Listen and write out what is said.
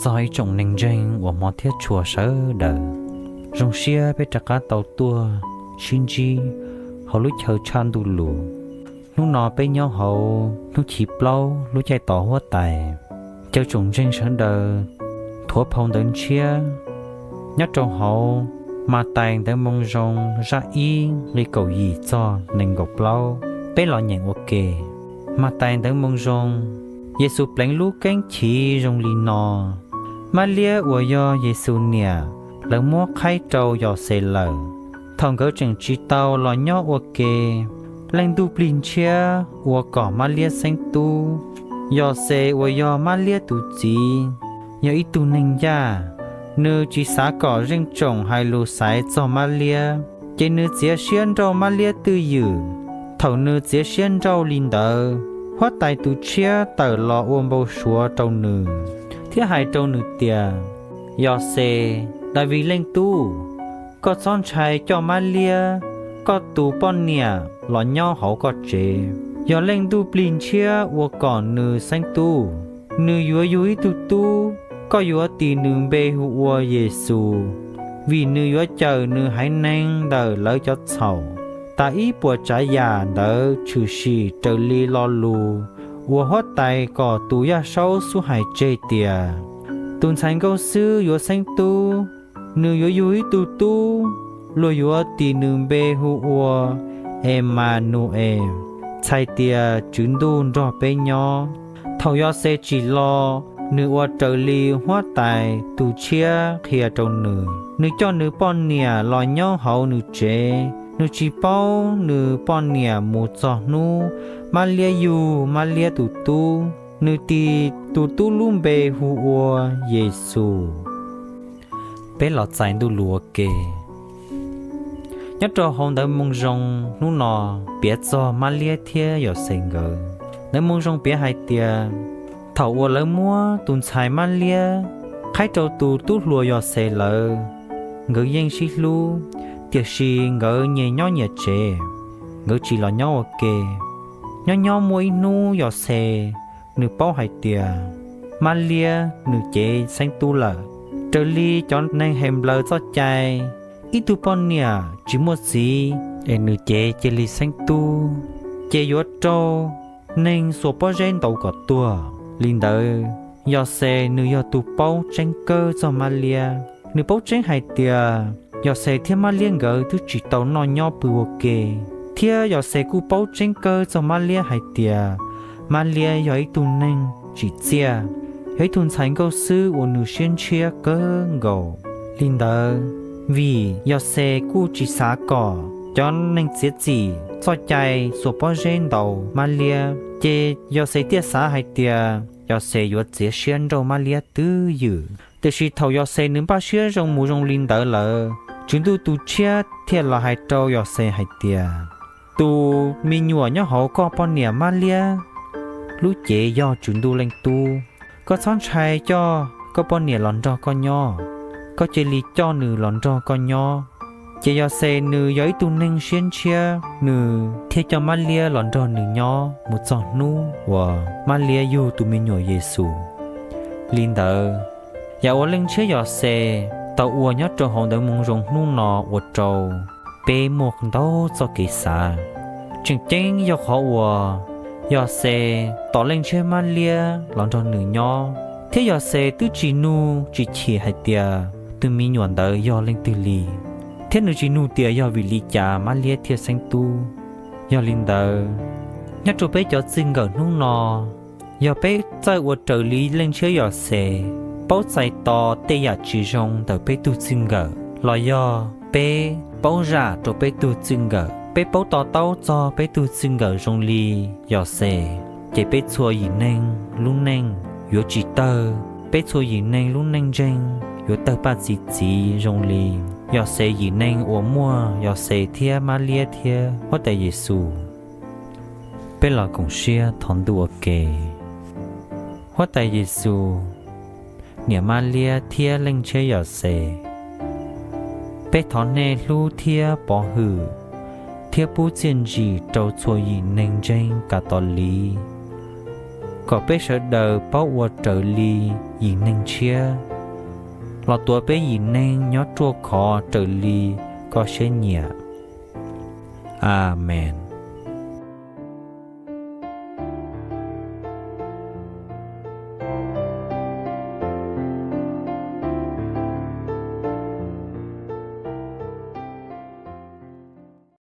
Txog ib tsoom neeg ntseeg uas hmov thiab tshua sawv daws, zoo siab peb rov qab tau tuaj sib ntsib hauv lub chaw tshaj Ntuj Lus. Hnub no peb nyob hauv hnub chiv plaub lub caij tos Huab Tais. Caw tsoom ntseeg sawv daws nthuav phau Ntawv Ntshiab nyob rau hauv Mathais Ntawv Moo Zoo zaj ib nqe kaum yim txog nees nkaum plaub. Peb los nyeem ua ke. Mathais Ntawv Moo Zoo. Yexus pleev lub keeb chiv zoo li no: Mab Liab uas yog Yexus niam, lawv muab qhaib rau Yauxes lawm. Thaum nkawd tseem tsis tau los nyob ua ke, Leej Ntuj Plig Ntshiab ua kom Mab Liab xeeb tub. Yauxes uas yog Mab Liab tus txiv, yog ib tug neeg ncaj, nws tsis xav kom zeej tsoom hais lus xaiv txog Mab Liab, ces nws txiav siab nrauj Mab Liab twj ywm. Thaum nws txiav siab nrauj li ntawd, Huab Tais tus Tshiab tawm los ua npau suav rau nws, thiab hais rau nws tias, Yauxes, Daviv leej tub, koj txhob ntshai coj Mab Liab, koj tus poj niam, los nyob hauv koj tsev. Yog Leej Ntuj Plig Ntshiab ua kom nws xeeb tub. Nws yuav yug ib tug tub, koj yuav tis nws npe hu ua Yexus, vim nws yuav cawm nws haiv neeg ntawm lawv cov txhaum. Tas ib puas tsav yam ntawd tshwm sim raws li lo lus uas Huab Tais kom tus yaj saub xub hais tseg tias, Tus ntxhais nkauj xwb yuav xeeb tub, nws yuav yug ib tug tub, luag yuav tis nws npe hu ua Emanues, txhais tias Tswv Ntuj nrog peb nyob. Thaum Yauxes tsim los, nws ua raws li Huab Tais tus Tshiab qhia rau nws. Nws coj nws poj niam los nyob hauv nws tsev. Nws tsis paub nws poj niam mus txog hnub Mab Liab yug Mab Liab tus tub. Nws tis tus tub lub npe hu ua Yexus. Peb los txais Ntuj Lus ua ke. Nyob rau hauv Ntawv Moo Zoo hnub no piav txog Mab Liab thiab Yauxes nkawd. Ntawv Moo Zoo piav hais tias, thaum uas lawv muab tus ntxhais Mab Liab qhaib rau tus tub hluas Yauxes lawm, nkawd yeej sib hlub, tiam sis nkawd nyias nyob nyias tsev, nkawd tsis los nyob ua ke. Nyob nyob muaj ib hnub Yauxes nws paub hais tias Mab Liab nws cev xeeb tub lawm. Raws li cov neeg Henplais txoj cai, ib tug poj niam tsis muaj txiv es nws cev cia li xeeb tub, ces yuav raug neeg xuas pob zeb ntaus kom tuag. Li ntawd, Yauxes nws yog tus paub tseeb kawg txog Mab Liab. Nws paub tseeb hais tias Yauxes thiab Mab Liab nkawd twb tsis tau noj nyob pw ua ke, thiab Yauxes kuj paub tseeb kawg txog Mab Liab hais tias Mab Liab yog ib tug neeg tsim txiaj, yog ib tug ntxhais nkauj xwb uas nws siab ntshiab kawg nkaus. Li ntawd, vim Yauxes kuj tsis xav kom cov neeg txiav txim txoj cai xuas pob zeb ntaus Mab Liab, ces Yauxes thiaj xav hais tias Yauxes yuav txiav siab nrauj Mab Liab twj ywm. Tiam sis thaum Yauxes nws npaj siab zoo mus zoo li ntawd lawm, Tswv Ntuj tus Tshiab thiaj los hais rau Yauxes hais tias, tus me nyuam nyob hauv koj poj niam Mab Liab lub cev yog Tswv Ntuj Leej Tub. Koj txhob ntshai coj koj poj niam los nrog koj nyob, koj cia li coj nws los nrog koj nyob. Ces Yauxes nws yog ib tug neeg siab ntshiab, nws thiaj coj Mab Liab los nrog nws nyob mus txog hnub uas Mab Liab yug tus me nyuam Yexus. Li ntawd, yam uas Leej Ntshiab Yauxes tau ua nyob rau hauv Ntawv Moo Zoo hnub no ua rau peb muaj ntau txoj kev xav. Tseem ceeb yog qhov uas Yauxes tos Leej Ntshiab Mab Liab los nrog nws nyob, thiab Yauxes twb tsis nug tsis chim hais tias tus me nyuam ntawd yog leej twg li, thiab nws tsis nug tias yog vim li cas Mab Liab thiaj xeeb tub. Yog li ntawd, nyob rau peb cov txij nkawm hnub no, yog peb txawj ua raws li Leej Ntshiab Yauxes, paub txais tos tej yam tsis zoo ntawm peb tug txij nkawm, los yog peb paub zam rau peb tug txij nkawm, peb paub to taub txog peb tug txij nkawm zoo li Yauxes, ces peb txhua yim neeg lub neej yuav tsis tawg, peb txhua yim neeg lub neej ntseeg yuav tawg paj txi txiv zoo li Yauxes yim neeg uas muaj Yauxes thiab Mab Liab thiab Huab Tais Yexus. Peb los koom siab thov Ntuj ua ke. Huab Tais Yexus, niam Mab Liab thiab Leej Ntshiab Yauxes, peb thov nej hlub thiab pov hwm thiab pub txiaj ntsim rau txhua yim neeg ntseeg Kav Tos Liv. kom peb sawv daws paub ua raws li yim neeg tshiab, los tuav peb yim neeg nyob ruaj khov raws li koj siab nyiam. Amees.